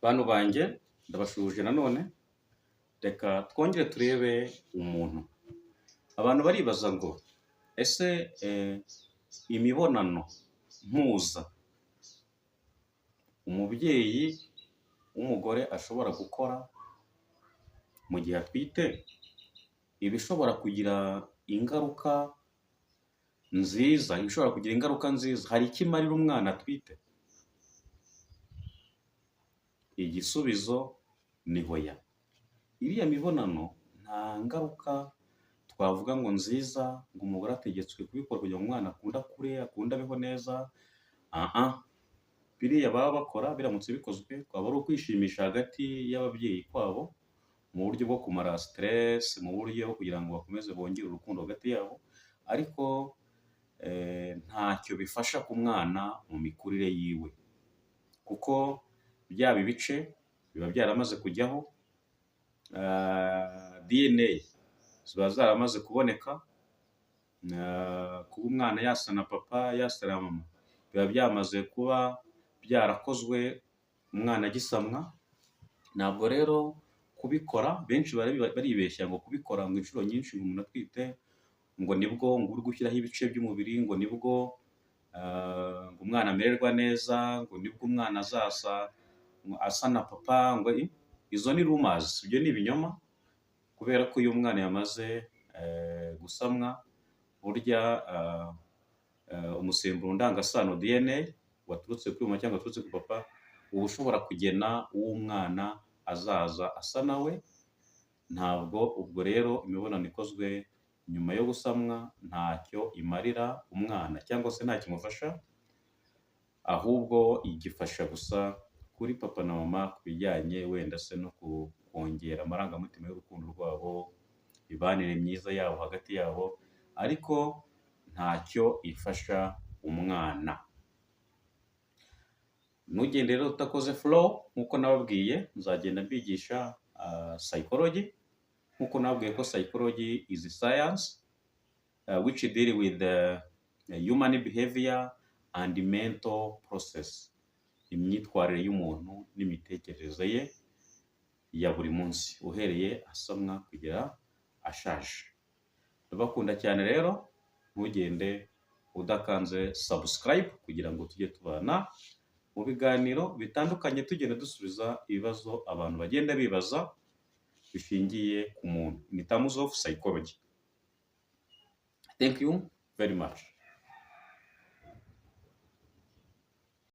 Bantu banjye, ndabasuhuje nanone, reka twongere turebe umuntu. Abantu baribaza ngo ese imibonano mpuza umubyeyi w'umugore ashobora gukora mu gihe atwite, iba ishobora kugira ingaruka nziza, ishobora kugira ingaruka nziza, hari icyo imarira umwana atwite? Igisubizo ni hoya. Iriya mibonano nta ngaruka twavuga ngo nziza, ngo umugore ategetswe kubikora kugira ngo umwana akunde akure, akunde abeho neza, aha. Biriya baba bakora biramutse bikozwe kwaba ari ukwishimisha hagati y'ababyeyi kwabo, mu buryo bwo kumara stress, mu buryo bwo kugira ngo bakomeze bongere urukundo hagati yabo, ariko ntacyo bifasha ku mwana mu mikurire yiwe, kuko byaba ibice biba byaramaze kujyaho, DNA ziba zaramaze kuboneka, kuba umwana yasa na papa, yasa na mama, biba byamaze kuba byarakozwe umwana agisamwa. Ntabwo rero kubikora, benshi baribeshya ngo kubikora ngo inshuro nyinshi ngo umuntu atwite, ngo nibwo ngo uri gushyiraho ibice by'umubiri, ngo nibwo ngo umwana amererwa neza, ngo nibwo umwana azasa asa na papa, ngo izo ni rumors, ibyo ni ibinyoma, kubera ko iyo umwana yamaze gusamwa, burya umusemburo ndangasano DNA waturutse kuri mama cyangwa waturutse kuri papa, uba ushobora kugena uwo umwana azaza asa nawe. Ntabwo ubwo rero imibonano ikozwe nyuma yo gusamwa ntacyo imarira umwana cyangwa se ntacyo imufasha, ahubwo igifasha gusa kuri papa na mama ku bijyanye wenda se no kongera amarangamutima y'urukundo rwabo, imibanire myiza yabo hagati yabo, ariko ntacyo ifasha umwana. Ntugende rero utakoze follow. Nk'uko nababwiye, nzagenda mbigisha psychology, nk'uko nababwiye ko psychology is a science which deal with the human behavior and mental process, imyitwarire y'umuntu n'imitekerereze ye ya buri munsi, uhereye asamwa kugera ashaje. Ndabakunda cyane rero, ntugende udakanze subscribe kugira ngo tujye tubana mu biganiro bitandukanye, tugenda dusubiza ibibazo abantu bagenda bibaza bishingiye ku muntu in terms of psychology. Thank you very much.